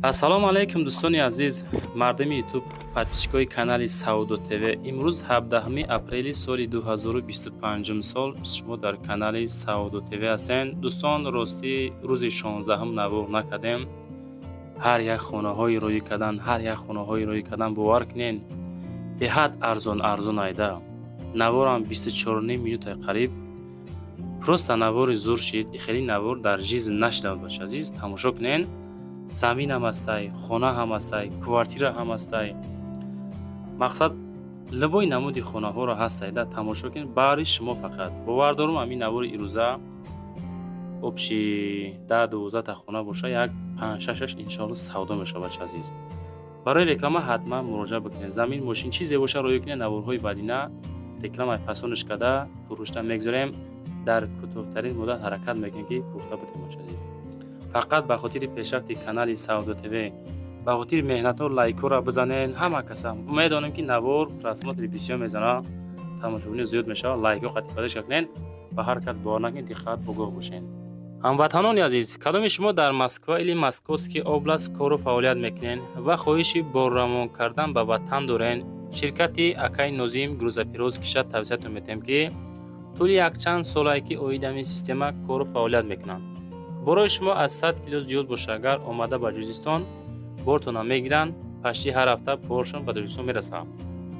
Ассалому алайкум, дӯстони азиз, мардими Ютуб, подписчикои канали Савдо ТВ. Имрӯз 17 апрели соли 2025 сол, шумо дар канали Савдо ТВ ҳастед. Дӯстон, ростӣ, рӯзи 16 навор накардем. Ҳар як хонаҳои роӣ кардан, ҳар як хонаҳои роӣ кардан, бовар кунен, беҳад арзон арзон айда. Наворам 24 минута қариб. Просто навори зур шид, хеле навор дар жизнь нашидам, бача азиз, тамошо кунен. Замин ҳам ҳастай, хона ҳам ҳастай, квартира ҳам ҳастай, мақсад, любой намуди хонаҳоро ҳастай да. Тамошо кунед, баъри шумо фақат. Бовар дорум, ҳамин навори ирӯза общий 10-12 та хона боша, як панҷ-шашаш иншоалло савдо мешавад. Бача азиз, барои реклама ҳатман муроҷиат бикунед. Замин, мошин, чизе боша, роӣ кунед. Наворҳои баъдина рекламаи фасониш карда фурӯшта мегузорем. Дар кӯтоҳтарин муддат ҳаракат мекунем, ки фурӯхта бутем. Бача азиз, фақат ба хотири пешрафти канали Савдо ТВ, ба хотири меҳнатҳо лайкҳоро бизанен. Ҳама каса медонем, ки навор просмотри бисёр мезана, тамошобино зиёд мешавад. Лайкҳо қатъи поддержка кунен. Ба ҳар кас бовар накунед, диққат, огоҳ бошен. Ҳамватанони азиз, кадоми шумо дар Москва или Московский область кору фаъолият мекунед ва хоҳиши борравон кардан ба ватан дорен, ширкати акаи Нозим грузоперевозкиша тавсиятон метиҳем, ки тӯли якчанд солае ки оид ҳамин система кору фаъолият мекунанд. Борои шумо аз 100 кило зиёд боша, агар омада ба Ҷузистон бортона мегиранд, почти ҳар ҳафта боршон ба Тоҷикистон мерасад.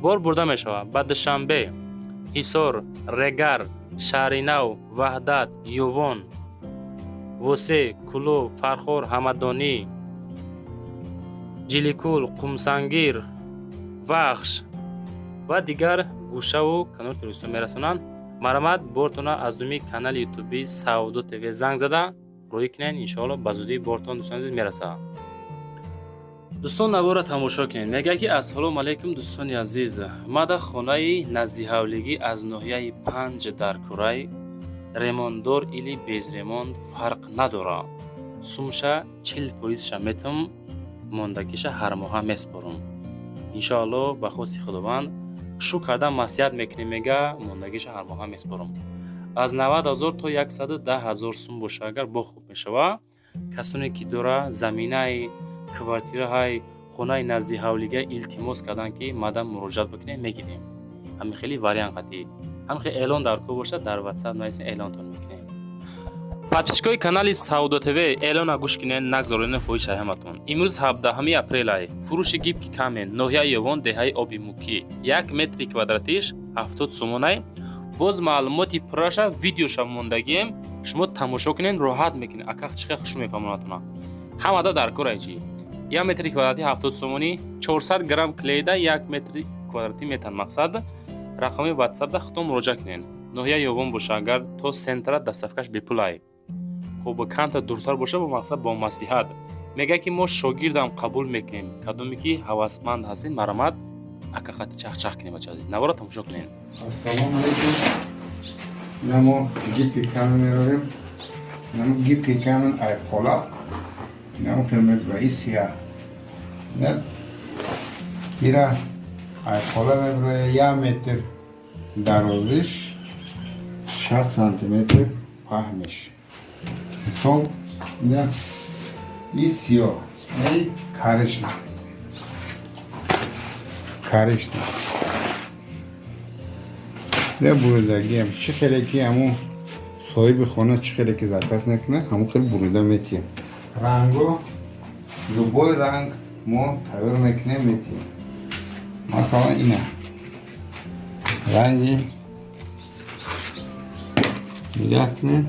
Бор бурда мешавад ба Душанбе, Ҳисор, Регар, Шаҳринав, Ваҳдат, Ёвон, Восе, Кӯлоб, Фархор, Ҳамадонӣ, Ҷиликул, Қумсангир, Вахш ва дигар гӯшаву канори Тоҷикистон мерасонанд. Марҳамат, бортона аз думи канали ютуби Савдо ТВ занг зада роҳӣ кунед. Иншоалло, ба зудӣ бортон, дӯстони азиз, мерасад. Дӯстон, навора тамошо кунед. Мегӯяд, ки ассалому алайкум, дӯстони азиз, мада хонаи наздиҳавлигӣ аз ноҳияи Панҷ дар Курай, ремонтдор или без ремонт фарқ надорад. Сумша 40 фоизша метам, мондагиша ҳар моҳа меспорам. Иншоалло, ба хости Худованд, шу карда маслиҳат мекунем. Мега, мондагиша ҳар моҳа меспорам. Аз 90 000 то 110 000 сум боша, агар бо хуб мешава. Касоне ки дора заминаи квартираҳаи хонаи назди ҳавлига, илтимос карданд, ки мадам муроҷиат бикунем, мегирем. Ҳамин хели вариант қатъӣ, ҳамин хел эълон дар кор бошад, дар Ватсап нависен, эълонтон мекунем. Подписчикои канали Савдо ТВ, эълона гӯш кунед, нагзоред, хоҳишаи ҳаматон. Имрӯз 17 апрелай. Фурӯши гибкий камень, ноҳияи Ёвон, деҳаи Оби Мукӣ, 1 метри квадратиш 70 сомонай. Боз маълумоти пурраша видеоша мондагием, шумо тамошо кунед, роҳат мекунед. Ака чӣ хел хушу мефаҳмонатона. Ҳамада дар кор айчи 1 метри квадратӣ 70 сомонӣ, 400 грамм клейда 1 метри квадратӣ метан. Мақсад, рақами Ватсапда худтон муроҷиат кунед. Ноҳияи Ёвон боша агар, то центра доставкаш бепулай. Хуб, камта дуртар боша, бо мақсад, бо маслиҳат. Мегӯяд, ки мо шогирдам қабул мекунем. Кадоме ки ҳавасманд ҳастед, марҳамат, ака хати чахчах кунем. Бача азиз, навора тамошо кунем. Ассалому алайкум. Намо гибкий камень меорем. Намо гибкий камень ай қолаб. Намо қимат ва исия. На ира ай қолаб меброя, 1 метр дарозиш, 60 сантиметр паҳниш. Мисол, ина и сиёҳ, ай коричневый. Коричневый. Не буридагиам чӣ хеле ки ҳамун соҳиби хона чӣ хеле ки заказ мекунад, ҳамун хел бурида метиҳем. Ранго, любой ранг мо тайёр мекунем, метиҳем. Масалан, ина ранги нигоҳ кунед,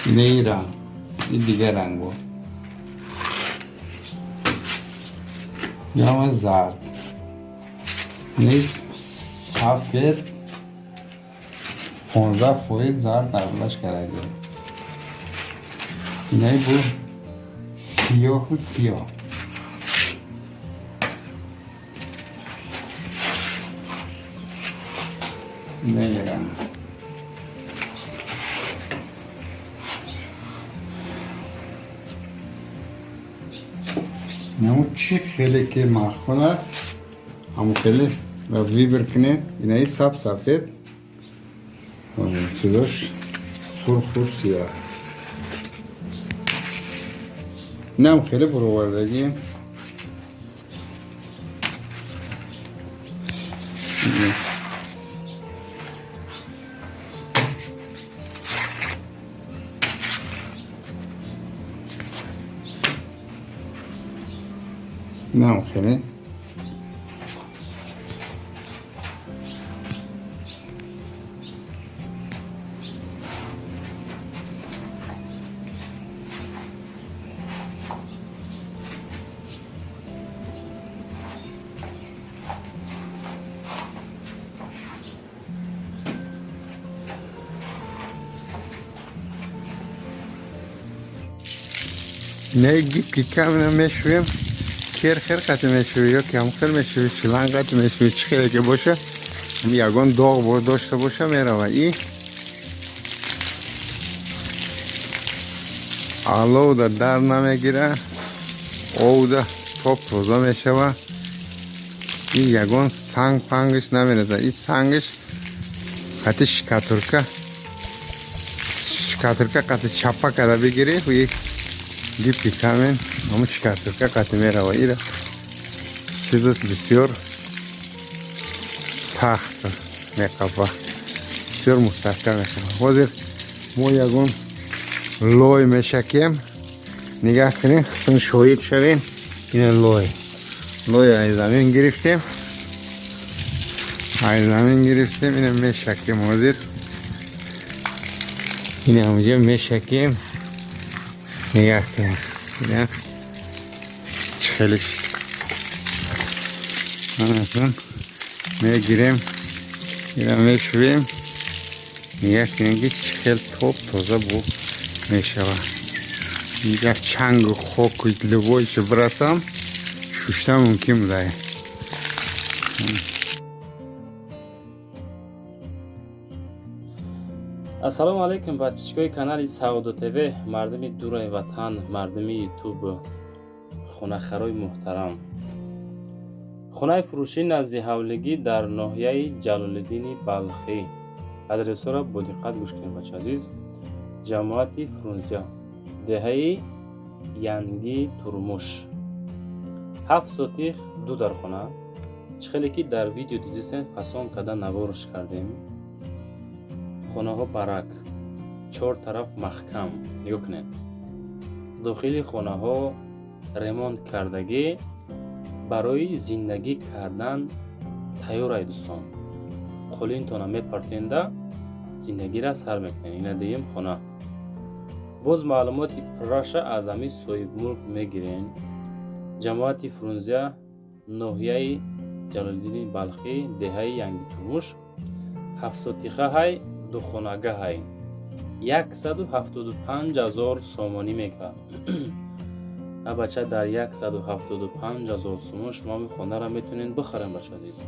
ина ин ранг, ин дигар ранго, яма зард низ, сафед, 15% зард аралаш карда. Инаи бу сиёҳу сиёҳ. Инаи ранг. Наму чӣ хеле ки маъқул аст, ҳамун хеле выбор кунед. Инаи саб, сафед, чизош сурху сиёҳ. Инам хеле буровардагӣ. Инам хеле. Не гибкий камень мешуем, кер-хер қати мешуи ё камхел мешуи, шланг қати мешуи, чӣ хеле ки боша, ягон доғ дошта боша мерава. И аловда дар намегира, овда топ тоза мешава. И ягон санг пангиш намереза. И сангиш қати шкатурка, шкатурка қати чапа када бигирӣ, и гибкий камень ҳамун шкатурка қати мерава. Ира чизаш бисёр сахт меқапа, бисёр мустаҳкам мешава. Ҳозир мо ягон лой мешакем, нигаҳ кунем, чун шоҳид шавем. Ина лой, лой аз замин гирифтем, аз замин гирифтем, ина мешакем. Ҳозир ина ҳамҷа мешакем, нигаҳ кунем, ина чӣ хеле шуд. Мегирем, ина мешӯем, нигаҳ кунем, ки чӣ хел топ тоза бу мешавад. Инҷа чангу хоку любой чи бирасам, шушта мумкин буда. Ассалому алайкум, подписчикои канали Саодо ТВ, мардуми дураи ватан, мардуми Ютуб, хонахарои муҳтарам. Хонаи фурӯшӣ назди ҳавлигӣ дар ноҳияи Ҷалолиддини Балхӣ. Адресҳоро бо диққат гӯш кунед, бача азиз. Ҷамоати Фрунзия, деҳаи Янги Турмуш. 7 сотих, 2 дархона. Чӣ хеле ки дар видео дидисен, фасон карда наворш кардем. Хонаҳо барак, 4 тараф маҳкам. Нигоҳ кунед, дохили хонаҳо ремонт кардагӣ, барои зиндагӣ кардан тайёрай дӯстон. Қолинтона мепартенда зиндагира сар мекунед. Ина дием хона. Боз маълумоти пурраша аз ҳамин соҳибмулк мегирен. Ҷамоати Фрунзия, ноҳияи Ҷалолиддини Балхӣ, деҳаи Янгитурмуш. 7 сотиха ҳай, духонага ҳай. 175 000 сомонӣ мегӯяд. А бача, дар 175 000 сомон шумо ҳамин хонаро метавонед бихарем, бача азиз.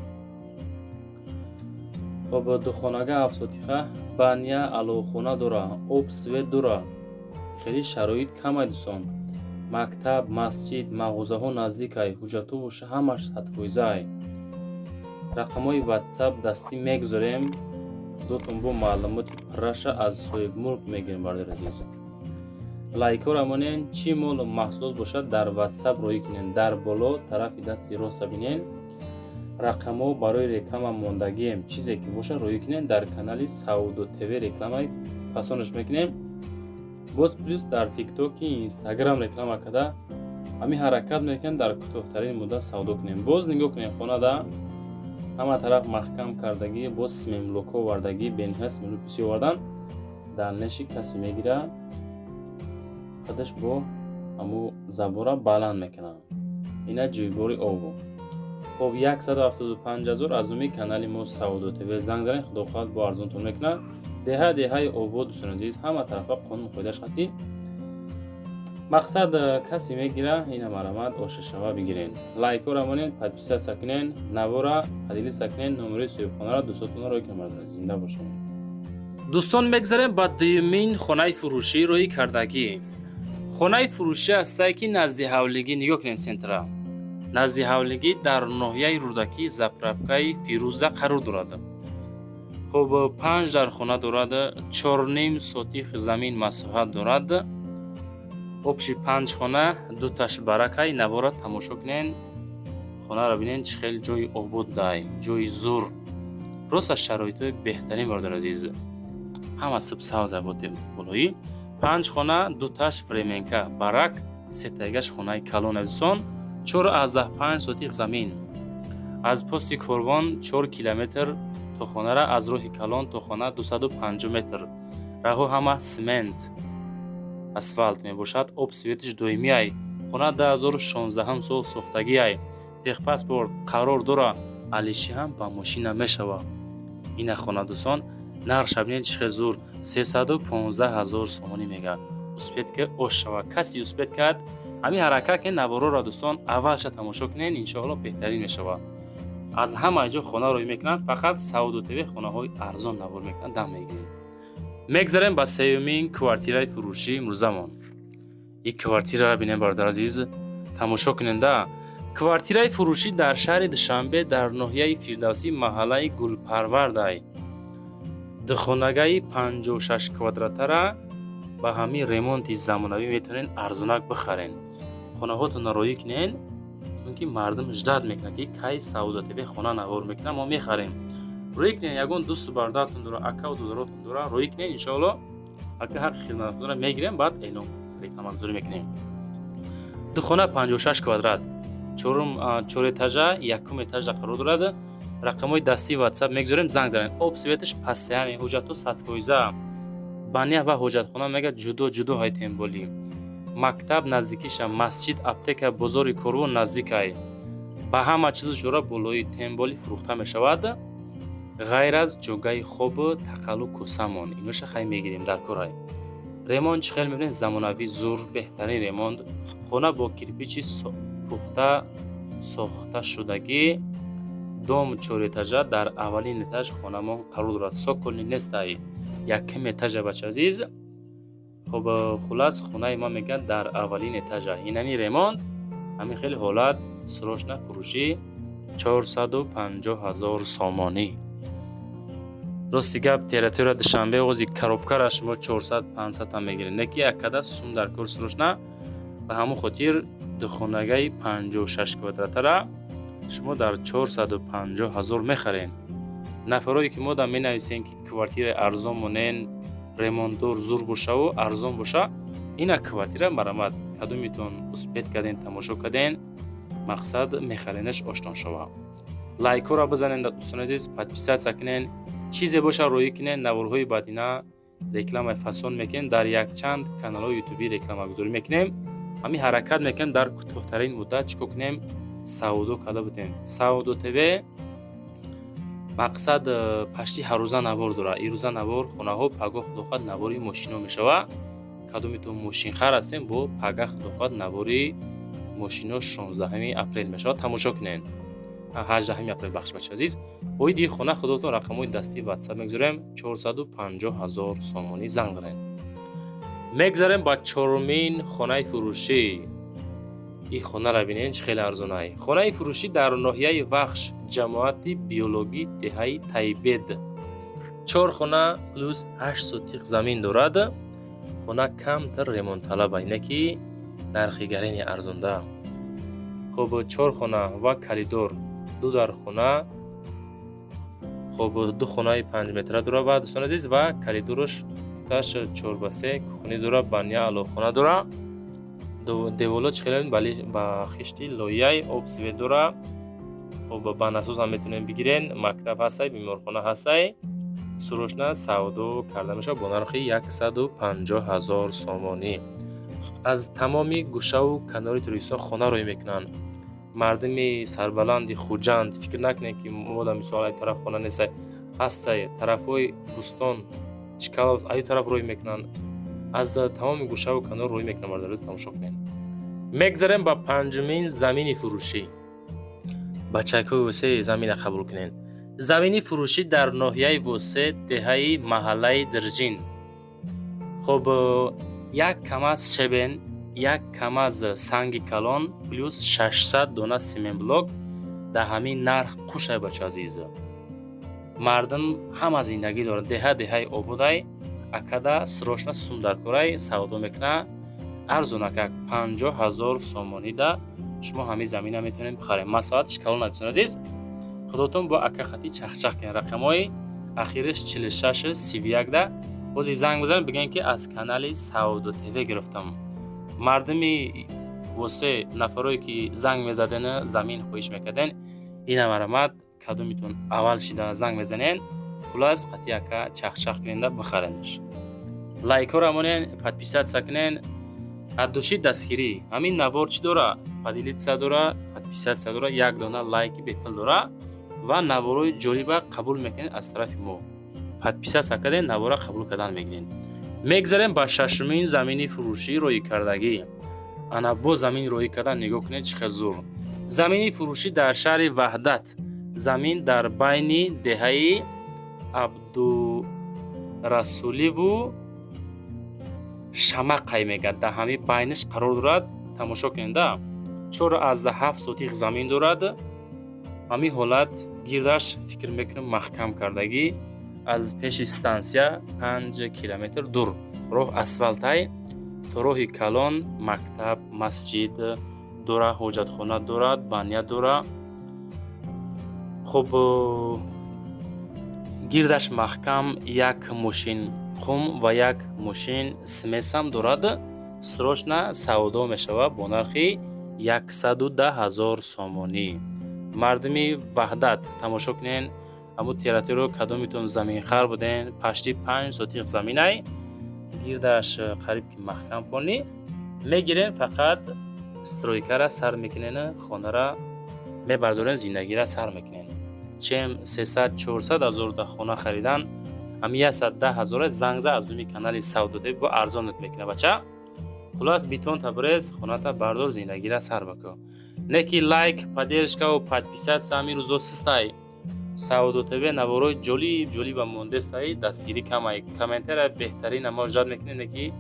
Хоб, духонага, 7 сотиха, баня, аловхона дора, об, свет дора. Хеле шароит камай дӯстон. Мактаб, масҷид, мағозаҳо наздикай, ҳуҷҷатҳо боша ҳамаш 100%-ай. Рақамҳои WhatsApp дастӣ мегузорем, худотон бо маълумоти пурраша аз соҳибмулк мегирем, бародари азиз. Лайкҳоро монен, чӣ молу маҳсулот бошад дар WhatsApp роҳӣ кунен. Дар боло тарафи дасти роста бинен, рақамҳо барои реклама мондагием. Чизе ки бошад роҳӣ кунен, дар канали Саудо ТВ рекламаи фасонаш мекунем. Боз плюс дар Тиктоки, Инстаграм реклама карда ҳамин ҳаракат мекунем, дар кӯтоҳтарин муддат савдо кунем. Боз нигоҳ кунем, хонада ҳама тараф маҳкам кардагӣ, боз симемблокҳо овардагӣ, бениҳоят симемблок бисёр овардан. Далнеши касе мегира, худаш бо ҳаму забора баланд мекунад. Ина ҷӯйбори обу. Хоб, 175 000 аз номи канали мо Саодо ТВ занг дарен, худо хоҳад бо арзонтон мекунад. Деҳа деҳаи обод, дӯстони азиз, ҳама тарафа қонун қоидаш қатӣ. Мақсад касе мегира, ина марамат ошашава бигирен. Лайкҳоро монен, подписаться кунен, навора поделиться кунен, номерои соҳибхонаро дӯстотонро роҳӣ кунед. Зинда бошед. Дӯстон, мегзарем ба дуюмин хонаи фурӯшӣ роҳӣ кардагӣ. Хонаи фурӯшӣ ҳастае ки назди ҳавлигӣ, нигоҳ кунед центра. Назди ҳавлигӣ дар ноҳияи Рӯдакӣ, заправкаи Фирӯза қарор дорад. Хоб, 5 дархона дорад, 4,5 сотих замин масоҳат дорад. Общий панҷ хона, дуташ баракай. Навора тамошо кунен, хонаро бинен, чӣ хел ҷои обод дай, ҷои зур, рост аз шароитҳои беҳтарин. Бародари азиз, ҳама субсавз аботи болоӣ. Панҷ хона, дуташ временка, барак, сетагаш хонаи калон. Дӯстон, 4,5 сотих замин, аз пости Корвон 4 километр то хонара, аз роҳи калон то хона 250 метр. Раҳо ҳама смент, асфалт мебошад, об, светиш доимиай. Хона 2016 сол сохтагиай, техпаспорт қарор дора, алиши ҳам ба мошина мешава. Ина хона, дӯстон, нархша бинед, чӣ хел зур, 315 ҳазор сомонӣ мега. Успеть ки ош шава, каси успеть кард, ҳамин ҳаракат кунед. Навороро, дӯстон, аввалша тамошо кунед, иншоалло, беҳтарин мешава. Аз ҳама ҷо хона рӯй мекунанд, фақат Савдо ТВ хонаҳои арзон навор мекунанд, дам мегирем. Мегзарем ба сеюмин квартираи фурӯшии имрӯзамон. Ин квартираро бинем, бародар азиз, тамошо куненда. Квартираи фурӯшӣ дар шаҳри Душанбе, дар ноҳияи Фирдавсӣ, маҳаллаи Гулпарвардай. Духонагаи 56 квадратара ба ҳамин ремонти замонавӣ метавонед арзонак бихарен. Хонаҳотонро роӣ кунен, чунки мардум ждать мекунад, ки кай Савдо ТВ хона навор мекунад, мо мехарем. Рӯӣ кунен, ягон дӯсту бародаратон дора, акаву додаротон дора, рӯӣ кунен. Иншоалло, ака ҳаққи хидматгузорро мегирем, баъд эълон, рекламагузорӣ мекунем. Духона 56 квадрат, чорум, чор этажа, якум этажа қарор дорад. Рақамҳои дастии Ватсап мегузорем, занг занед. Об, светиш постоянный, ҳуҷҷатҳо 100%, баня ва ҳоҷатхона мега ҷудо ҷудо ҳай. Темболи мактаб наздикиша, масҷид, аптека, бозори Корвон наздикай. Ба ҳама чизу чора болои темболи фурӯхта мешавад, ғайр аз ҷогаи хобу тақаллу кӯсамон. Иноша хай мегирем, дар корай. Ремонт чӣ хел мебинед, замонавӣ, зур, беҳтарин ремонт. Хона бо кирпичи пухта сохташудагӣ. Дом чорэтажа, дар аввалин этаж хонамон қарор дорад, цокольный нестай, якум этажа, бача азиз. Хуб, хулас, хонаи ма мегӯяд, дар аввалин этажа. Инами ремонт, ҳамин хеле ҳолат. Срочно фурӯшӣ, 450 ҳазор сомонӣ. Рости гап, территория Душанбе оғози коробкара шумо 400, 500 ҳам мегиред, не ки яккада сум дар кор срочно. Ба ҳамон хотир духонагаи 56 квадратара шумо дар 450 ҳазор мехаред. Нафарое ки мо да менависем, ки квартираи арзон монен, ремонтдор, зур бошаву арзон боша, ина квартира марамат. Кадомитон успеть карден, тамошо карден, мақсад мехаренаш, оштон шава. Лайкҳоро бизанен, дӯстони азиз, подписаться кунен, чизе боша роӣ кунен. Наворҳои баъдина рекламаи фасон мекунем, дар якчанд каналҳои ютубӣ рекламагузорӣ мекунем. Ҳамин ҳаракат мекунем, дар кӯтоҳтарин муддат чӣ кор кунем, савдо карда будем. Савдо ТВ мақсад пашти ҳаррӯза навор дорад. Ирӯза навор хонаҳо, пагоҳ, худохоҳад, навори мошино мешава. Кадомитон мошинхар ҳастем, бо пага, худохоҳад, навори мошино 16 апрел мешавад, тамошо кунед. 18 апрел, бахш, бача азиз. Оиди хона худотон рақамҳои дастии Ватсап мегузорем, 450 ҳазор сомонӣ, занг занед. Мегзарем ба чорумин хонаи фурӯшӣ. Ин хонаро бинед, чӣ хеле арзонай. Хонаи фурӯшӣ дар ноҳияи Вахш, ҷамоати Биологӣ, деҳаи Тайбед. Чор хона плюс 8 сотих замин дорад. Хона камтар ремонтталаба, ине ки нархи гарени арзонда. Хуб, чор хона ва коридор, ду дар хона. Хуб, ду хонаи 5 метра дора ва, дӯстони азиз, ва коридораш таш 4 ба 3, кухни дора, баня, алоқхона дора. Деволо чӣ хеле ба хишти лояи, об, свет дора. Хуб, ба насос ҳам метавонем бигирен. Мактаб ҳастай, беморхона ҳастай. Срочно савдо карда мешавад бо нархи 150 ҳазор сомонӣ. Аз тамоми гӯшаву канори Тоҷикистон хона рӯй мекунанд. Мардуми сарбаланди Хуҷанд, фикр накунед, ки мода мисол ай тараф хона нестай. Ҳастай, тарафҳои Бӯстон, Чкалов, аю тараф рӯй мекунанд. Аз тамоми гӯшаву канор рӯй мекунанд, бародариз, тамошо кунед. Мегзарем ба панҷумин замини фурӯшӣ. Бачакҳои Восе, замина қабул кунед. Замини фурӯшӣ дар ноҳияи Восе, деҳаи маҳаллаи Диржин. Хуб, як КамАЗ щебень, як КамАЗ санги калон плюс 600 дона семенблок дар ҳамин нарх қушай, бача азиз. Мардум ҳама зиндагӣ дорад. Деҳа деҳаи ободай. Акада срочно сум дар корай, савдо мекуна. Арзонакак, 50 000 сомонӣ да шумо ҳамин замина метавонед бихаред. Масоҳатш калон, дӯстони азиз. Худотон бо ака хати чахчах кунед. Рақамҳои ахириш 46 31 да бози занг бизанед, бигӯед, ки аз канали Савдо ТВ гирифтам. Мардуми восе нафарое, ки занг мезаден, замин хоҳиш мекарден, ина марҳамат, кадомитон аввал шида занг мезанен. Хулас, қати ака чахчах куненда бихаренаш. Лайкҳоро монен, подписаться кунен, от души дастгирӣ. Ҳамин навор чӣ дора? Поделиться дора, подписаться дора, як дона лайки бепул дора ва наворҳои ҷолиба қабул мекунед аз тарафи мо. Подписаться карден, навора қабул кардан мегирен. Мегзарем ба шашумин замини фурӯшӣ роӣ кардагӣ. Ана, бо замин роӣ кардан, нигоҳ кунед, чӣ хел зур. Замини фурӯшӣ дар шаҳри Ваҳдат, замин дар байни деҳаи Абдурасуливу Шамақай мегӯяд, дар ҳамин байниш қарор дорад. Тамошо кунед, да, 4,7 сотих замин дорад. Ҳамин ҳолат гирдаш, фикр мекунам, маҳкам кардагӣ. Аз пеши стансия 5 километр дур, роҳ асфалтай, то роҳи калон. Мактаб, масҷид дора, ҳоҷатхона дорад, баня дора. Хуб, гирдаш маҳкам, як мошин қум ва як мошин смесь ам дорад. Срочно савдо мешавад бо нархи 110 000 сомонӣ. Мардуми Ваҳдат, тамошо кунен ҳамун территорияро. Кадомитон заминхар буден, пашти 5 сотих заминай, гирдаш қариб ки маҳкам понӣ мегирен, фақат стройка ра сар мекунен, хонара мебардорен, зиндагира сар мекунен. Чем 300 400 ҳазор да хона харидан, ҳами 110 ҳазора занг за, аз номи канали Савдо ТВ бо арзонат мекуна, бача. Хулас, битон табрез, хоната бардор, зиндагира сар бакун. Не ки лайк, поддержка ву подписаться ҳамин рӯзо систай. Савдо ТВ наворои ҷолиб ҷолиба мондестай, дастгирӣ камай. Комментария беҳтарина мо жад мекунем, не ки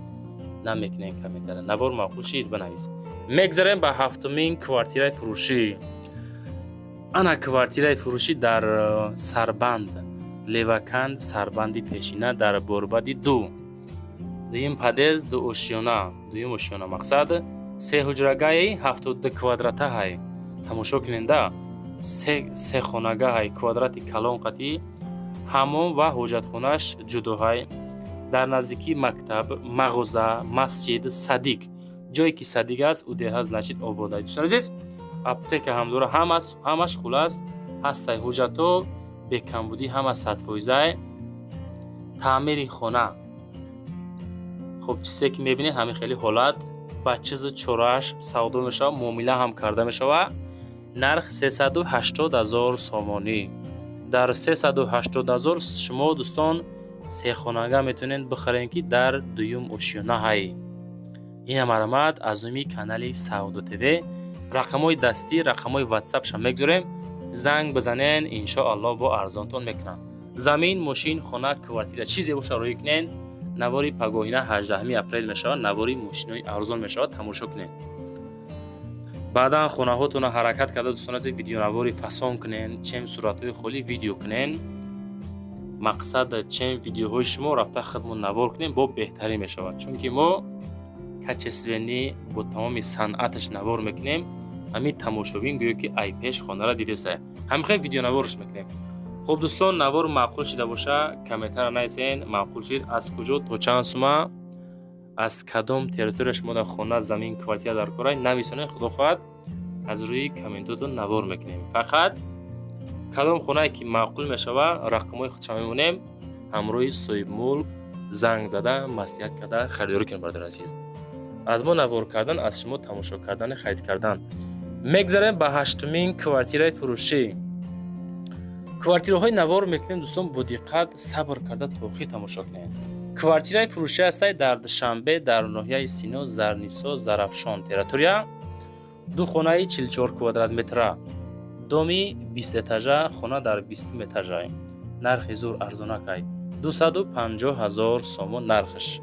намекунем комментария. Навор маъқул шид, бинавис. Мегзарем ба ҳафтумин квартираи фурӯшӣ. Ана, квартираи фурӯшӣ дар Сарбанд, Леваканд, Сарбанди пешина, дар борбади ду, дуюм подъезд, ду ошёна, дуюм ошёна. Мақсад, се ҳуҷрагаи 72 квадрата ҳай. Тамошо куненда, се хонага ҳай, квадрати калон қатӣ, ҳаммом ва ҳоҷатхонааш ҷудо ҳай. Дар наздикии мактаб, мағоза, масҷид, садик. Ҷое ки садик аст, ӯ деҳа, значит, обода. Дӯстони азиз, аптека ҳам дора, ҳамаш хулас ҳастай. Ҳуҷҷатҳо бекамбудӣ, ҳама 100%-ай. Таъмири хона, хуб, чизе ки мебинед, ҳамин хеле ҳолат, ба чизу чорааш савдо мешавад, муомила ҳам карда мешавад. Нарх 380 000 сомонӣ. Дар 380 000 шумо, дӯстон, сехонага метавонед бихаред, ки дар дуюм ошёна ҳай. Ина, марҳамат, аз номи канали Савдо ТВ рақамҳои дастӣ, рақамҳои ватсапша мегузорем, занг бизанен, иншоаллоҳ, бо арзонтон мекунам. Замин, мошин, хона, квартира, чизе боша, роӣ кунен. Навори пагоҳина 18 апрел мешавад, навори мошинои арзон мешавад, тамошо кунед. Баъдан хонаҳотонро ҳаракат карда, дӯстон азиз, видеонавори фасон кунен, чем суратҳои холӣ видео кунен. Мақсад, чем видеоҳои шумо рафта худмон навор кунем, бо беҳтарин мешавад, чунки мо качественный, бо тамоми санъаташ навор мекунем. Ҳамин тамошобин гӯё ки ай пеш хонара дидеса, ҳамин хел видеонаворш мекунем. Хуб, дӯстон, навор маъқул шида боша, комментария нависен: маъқул шид, аз куҷо, то чанд сума, аз кадом территория шумо дар хона, замин, квартира дар корай, нависонед. Худо хоҳад, аз рӯи комментотон навор мекунем. Фақат кадом хонае ки маъқул мешава, рақамҳои худша мемонем, ҳамроҳи соҳибмулк занг зада, маслиҳат карда, харидорӣ кунем. Бародари азиз, аз мо навор кардан, аз шумо тамошо кардани, харид кардан. Мегзарем ба ҳаштумин квартираи фурӯшӣ. Квартираҳои навор мекунем, дӯстон, бо диққат, сабр карда то охир тамошо кунед. Квартираи фурӯшӣ ҳастай дар Душанбе, дар ноҳияи Сино, Зарнисо, Зарафшон территория, ду хонаи 44 квадратметра, дом и 20 этажа, хона дар 20 этажа. Нархи зур, арзонакай, 250 000 сомон нархаш.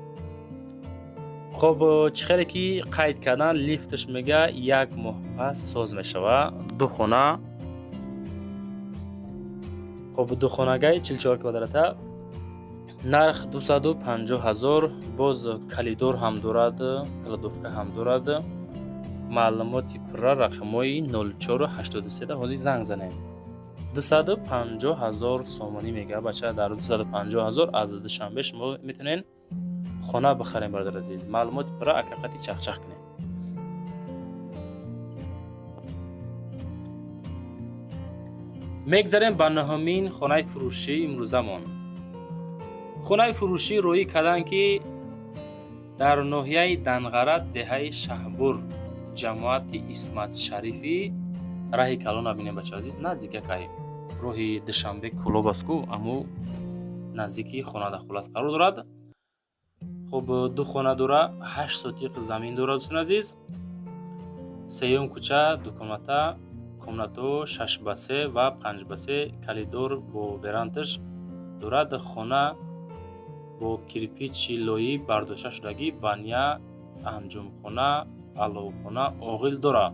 Хоб, чӣ хеле ки қайд кардан, лифташ, мега, як моҳ пас соз мешава. Ду хона, хоб, духонагаи 44 квадрата. Нарх 250 ҳазор. Боз калидор ҳам дорад, кладовка ҳам дорад. Маълумоти пурра рақамҳои 0483 да ҳозир занг занем. 250 ҳазор сомонӣ мега бача. Дар 250 ҳазор аз Душанбе шумо метавонед хона бихарем, бародар азиз. Маълумоти пурра акақати чахчах кунем. Мегзарем ба нуҳумин хонаи фурӯшии имрӯзамон. Хонаи фурӯшӣ рӯӣ карданд, ки дар ноҳияи Данғара, деҳаи Шаҳбур, ҷамоати Исматшарифӣ. Раҳи калона бинем, бача азиз, наздикакай роҳи Душанбе Кӯлоб аст ку, аммо наздики хонада хулас қарор дорад. Хуб, ду хона дора, 8 сотиқ замин дорад, дӯстони азиз. Сеюм кӯча, ду комната, комнатаҳо 6 ба 3 ва 5 ба 3, калидор бо верандаш дорад. Хона бо кирпичи лоӣ бардошта шудагӣ, баня, анҷумхона, аловхона, оғил дорад.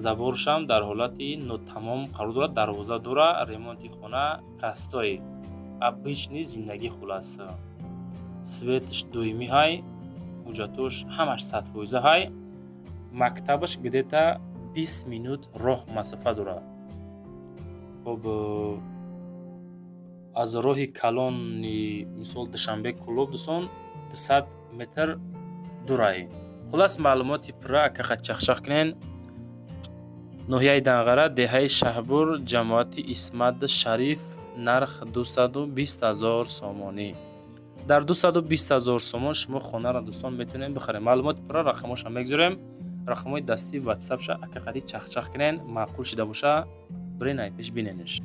Заборшам дар ҳолати нотамом қарор дорад, дарвоза дора. Ремонти хона простой, обычный зиндагӣ. Хулас, светш доимӣ ҳай, ҳуҷҷатош ҳамаш 100% ҳай. Мактабаш где-то 20 минут роҳ масофа дорад. Хуб, аз роҳи калони, мисол, Душанбе Кӯлоб, дӯстон, 200 метр дурай. Хулас, маълумоти пурра акақа чахчах кунен. Ноҳияи Данғара, деҳаи Шаҳбур, ҷамоати Исмат Шариф, нарх 220 000 сомонӣ. Дар 220 000 сомон шумо хонаро, дӯстон, метавонед бихаред. Маълумоти пурра рақамҳоша мегузорем, рақамҳои дастии ватсапша акақати чахчах кунен. Маъқул шида боша, бирен айпеш биненеш.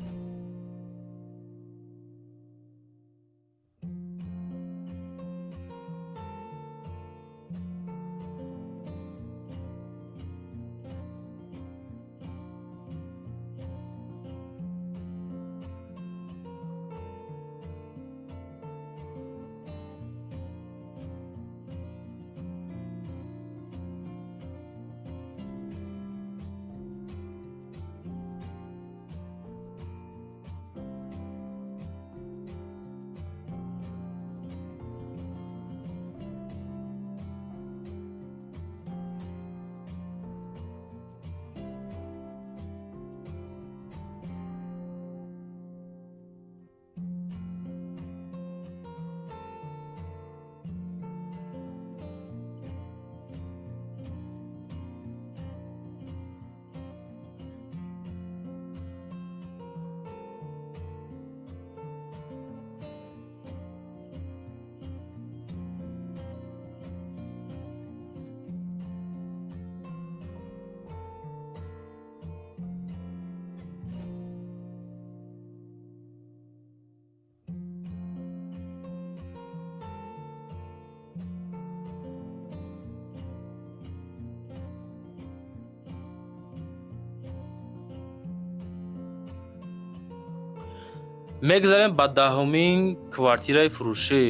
Мегзарем ба 10-умин квартираи фурӯшӣ.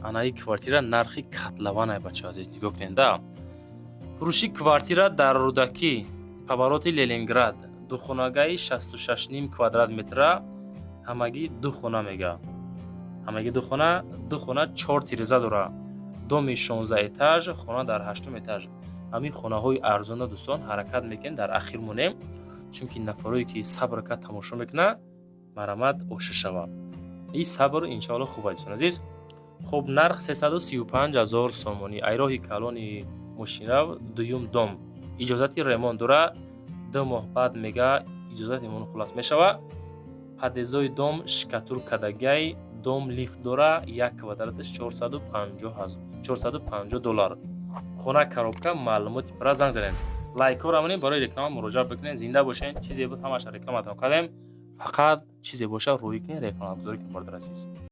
Анаи квартира нархи котлованай, бача азиз, нигоҳ кунед да. Фурӯши квартира дар Рӯдакӣ, повороти Ленинград, духонагаи 66,5 квадрат метра, ҳамагӣ ду хона мега, ҳамагӣ ду хона. Ду хона, чор тиреза дора. Доми 16 этаж, хона дар ҳаштум этаж. Ҳамин хонаҳои арзона, дӯстон, ҳаракат мекунем дар ахир монем, чунки нафарое ки сабр кард, тамошо мекунад, марамат оша шавад. И сабр, иншоалло, хуб аст, дӯстон азиз. Хуб, нарх 335 ҳазор сомонӣ. Айроҳи калони мошинрав, дуюм дом. Иҷозати ремонт дора, 2 моҳ баъд мега иҷозати ремонт хулас мешавад. Подъездои дом штукатур кардагиай, дом лифт дора, як квадраташ 450 доллар. Хона коробка. Маълумоти пурра занг занед. Лайкҳоро монед, барои реклама муроҷиат бикунед. Зинда бошед. Чизе буд, ҳамаша рекламатон кардем. Фақат чизе боша, рӯӣ кунед, рекламагузорӣ кунед, бародар азиз.